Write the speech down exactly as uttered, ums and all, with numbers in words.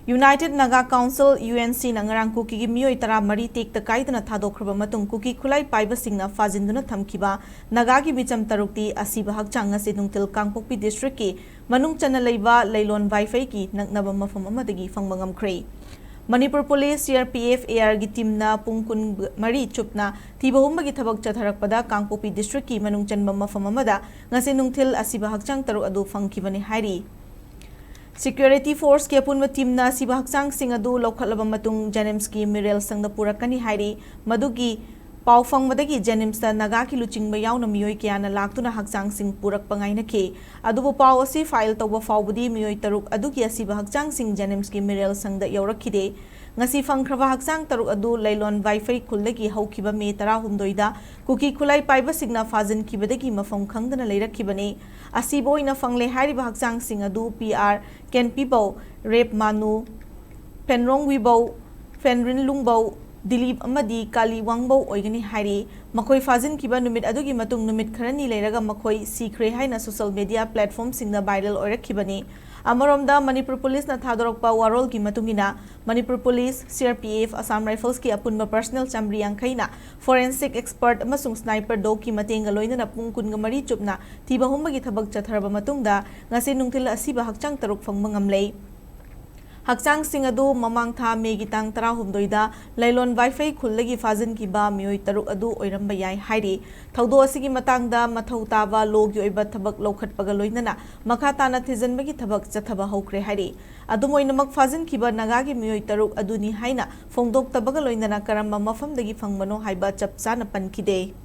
United Naga Council, U N C ꯅ ꯉꯔꯥꯡ ꯀꯨꯀꯤꯒꯤ ꯃꯤꯑꯣꯏ ꯇꯔꯥꯃꯔꯤ ꯇꯦꯛꯇ ꯀꯥꯏꯗꯅ ꯊꯥꯗꯣꯛꯈ꯭ꯔꯕ ꯃꯇꯨꯡ ꯀꯨꯀꯤ ꯈꯨꯠꯂꯥꯏ ꯄꯥꯏꯕꯁꯤꯡꯅ ꯐꯥꯖꯤꯟꯗꯨꯅ ꯊꯝꯈꯤꯕ ꯅꯥꯒꯥꯒꯤ ꯃꯤꯆꯝ ꯇꯔꯨꯛꯇꯤ ꯑꯁꯤꯕ ꯍꯛꯆꯥꯡ ꯉꯁꯤ ꯅꯨꯡꯊꯤꯜ ꯀꯥꯡꯄꯣꯛꯄꯤ district ꯀꯤ ꯃꯅꯨꯡ ꯆꯟꯅ ꯂꯩꯕ ꯂꯩꯂꯣꯟ ꯋꯥꯏꯐꯩꯒꯤ ꯅꯛꯅꯕ ꯃꯐꯝ ꯑꯃꯗꯒꯤ ꯐꯪꯕ ꯉꯝꯈ꯭ꯔꯦ꯫ Manipur police, C R P F, A R ꯒꯤ team ꯅ ꯄꯨꯡ ꯀꯨꯟꯃꯔꯤ ꯆꯨꯞꯅ ꯊꯤꯕ ꯍꯨꯝꯕꯒꯤ ꯊꯕꯛ ꯆꯠꯊꯔꯛꯄꯗ ꯀꯥꯡꯄꯣꯛꯄꯤ district ꯀꯤ ꯃꯅꯨꯡ ꯆꯟꯕ ꯃꯐꯝ ꯑꯃꯗ ꯉꯁꯤ ꯅꯨꯡꯊꯤꯜ ꯑꯁꯤꯕ ꯍꯛꯆꯥꯡ ꯇꯔꯨꯛ ꯑꯗꯨ ꯐꯪꯈꯤꯕꯅꯤ ꯍꯥꯏꯔꯤ꯫ Security force ꯀꯤ ꯑꯄꯨꯟꯕ team ꯅ ꯑꯁꯤꯕ ꯍꯛꯆꯥꯡꯁꯤꯡ ꯑꯗꯨ ꯂꯧꯈꯠꯂꯕ ꯃꯇꯨꯡ JNIMS ꯀꯤ ꯃꯤꯔꯦꯜ ꯁꯪꯗ ꯄꯨꯔꯛꯀꯅꯤ ꯍꯥꯏꯔꯤ꯫ ꯃꯗꯨꯒꯤ ꯄꯥꯎ ꯐꯪꯕꯗꯒꯤ JNIMS ꯇ ꯅꯥꯒꯥꯒꯤ ꯂꯨꯆꯤꯡꯕ ꯌꯥꯎꯅ ꯃꯤꯑꯣꯏ ꯀꯌꯥꯅ ꯂꯥꯛꯇꯨꯅ ꯍꯛꯆꯥꯡꯁꯤꯡ ꯄꯨꯔꯛꯄ ꯉꯥꯏꯅꯈꯤ꯫ ꯑꯗꯨꯕꯨ ꯄꯥꯎ ꯑꯁꯤ file ꯇꯧꯕ ꯐꯥꯎꯕꯗꯤ ꯃꯤꯑꯣꯏ ꯇꯔꯨꯛ ꯑꯗꯨꯒꯤ ꯑꯁꯤꯕ ꯍꯛꯆꯥꯡꯁꯤꯡ JNIMS ꯀꯤ ꯃꯤꯔꯦꯜ ꯁꯪꯗ ꯌꯧꯔꯛꯈꯤꯗꯦ꯫ ꯉꯁꯤ ꯐꯪꯈ꯭ꯔꯕ ꯍꯛꯆꯥꯡ ꯇꯔꯨꯛ ꯑꯗꯨ ꯂꯩꯂꯣꯟ ꯋꯥꯏꯐꯩ ꯈꯨꯜꯗꯒꯤ ꯍꯧꯈꯤꯕ ꯃꯦ ꯇꯔꯥꯍꯨꯝꯗꯣꯏꯗ ꯀꯨꯀꯤ ꯈꯨꯠꯂꯥꯏ ꯄꯥꯏꯕꯁꯤꯡꯅ ꯐꯥꯖꯤꯟꯈꯤꯕꯗꯒꯤ ꯃꯐꯝ ꯈꯪꯗꯅ ꯂꯩꯔꯛꯈꯤꯕꯅꯤ꯫ ꯑꯁꯤꯕ ꯑꯣꯏꯅ ꯐꯪꯂꯦ ꯍꯥꯏꯔꯤꯕ ꯍꯛꯆꯥꯡꯁꯤꯡ ꯑꯗꯨ P R ꯀꯦꯟꯄꯤꯕꯧ, ꯔꯦꯞ ꯃꯥꯅꯨ, ꯐꯦꯟꯔꯣꯡ ꯋꯤꯕꯧ, ꯐꯦꯟꯔꯤꯟ ꯂꯨꯡꯕꯧ, ꯗꯤꯂꯤꯞ ꯑꯃꯗꯤ ꯀꯥꯂꯤ ꯋꯥꯡꯕꯧ ꯑꯣꯏꯒꯅꯤ ꯍꯥꯏꯔꯤ꯫ ꯃꯈꯣꯏ ꯐꯥꯖꯤꯟꯈꯤꯕ ꯅꯨꯃꯤꯠ ꯑꯗꯨꯒꯤ ꯃꯇꯨꯡ ꯅꯨꯃꯤꯠ ꯈꯔꯅꯤ ꯂꯩꯔꯒ ꯃꯈꯣꯏ ꯁꯤꯈ꯭ꯔꯦ ꯍꯥꯏꯅ social media platform ꯁꯤꯡꯗ viral ꯑꯣꯏꯔꯛꯈꯤꯕꯅꯤ꯫ ꯑꯃꯔꯣꯝꯗ ꯃꯅꯤꯄꯨꯔ ꯄꯨꯂꯤꯁꯅ ꯊꯥꯗꯣꯔꯛꯄ ꯋꯥꯔꯣꯜꯒꯤ ꯃꯇꯨꯡ ꯏꯟꯅ Manipur police, C R P F, Assam Rifles ꯀꯤ ꯑꯄꯨꯟꯕ personnel ꯆꯥꯃꯔꯤ ꯌꯥꯡꯈꯩꯅ forensic expert ꯑꯃꯁꯨꯡ sniper dog ꯀꯤ ꯃꯇꯦꯡꯒ ꯂꯣꯏꯅꯅ ꯄꯨꯡ ꯀꯨꯟꯃꯔꯤ ꯆꯨꯞꯅ ꯊꯤꯕ ꯍꯨꯝꯕꯒꯤ ꯊꯕꯛ ꯆꯠꯊꯔꯕ ꯃꯇꯨꯡꯗ ꯉꯁꯤ ꯅꯨꯡꯊꯤꯜ ꯑꯁꯤꯕ ꯍꯛꯆꯥꯡ ꯇꯔꯨꯛ ꯐꯪꯕ ꯉꯝꯂꯦ꯫ ꯍꯛꯆꯥꯡꯁꯤꯡ ꯑꯗꯨ ꯃꯃꯥꯡ ꯊꯥ ꯃꯦꯒꯤ ꯇꯥꯡ ꯇꯔꯥꯍꯨꯝꯗꯣꯏꯗ ꯂꯩꯂꯣꯟ ꯋꯥꯏꯐꯩ ꯈꯨꯜꯗꯒꯤ ꯐꯥꯖꯤꯟꯈꯤꯕ ꯃꯤꯑꯣꯏ ꯇꯔꯨꯛ ꯑꯗꯨ ꯑꯣꯏꯔꯝꯕ ꯌꯥꯏ ꯍꯥꯏꯔꯤ꯫ ꯊꯧꯗꯣꯛ ꯑꯁꯤꯒꯤ ꯃꯇꯥꯡꯗ ꯃꯊꯧ ꯇꯥꯕ law ꯒꯤ ꯑꯣꯏꯕ ꯊꯕꯛ ꯂꯧꯈꯠꯄꯒ ꯂꯣꯏꯅꯅ ꯃꯈꯥ ꯇꯥꯅ ꯊꯤꯖꯤꯟꯕꯒꯤ ꯊꯕꯛ ꯆꯠꯊꯕ ꯍꯧꯈ꯭ꯔꯦ ꯍꯥꯏꯔꯤ꯫ ꯑꯗꯨꯝ ꯑꯣꯏꯅꯃꯛ, ꯐꯥꯖꯤꯟꯈꯤꯕ ꯅꯥꯒꯥꯒꯤ ꯃꯤꯑꯣꯏ ꯇꯔꯨꯛ ꯑꯗꯨꯅꯤ ꯍꯥꯏꯅ ꯐꯣꯡꯗꯣꯛꯇꯕꯒ ꯂꯣꯏꯅꯅ ꯀꯔꯝꯕ ꯃꯐꯝꯗꯒꯤ ꯐꯪꯕꯅꯣ ꯍꯥꯏꯕ ꯆꯞ ꯆꯥꯅ ꯄꯟꯈꯤꯗꯦ꯫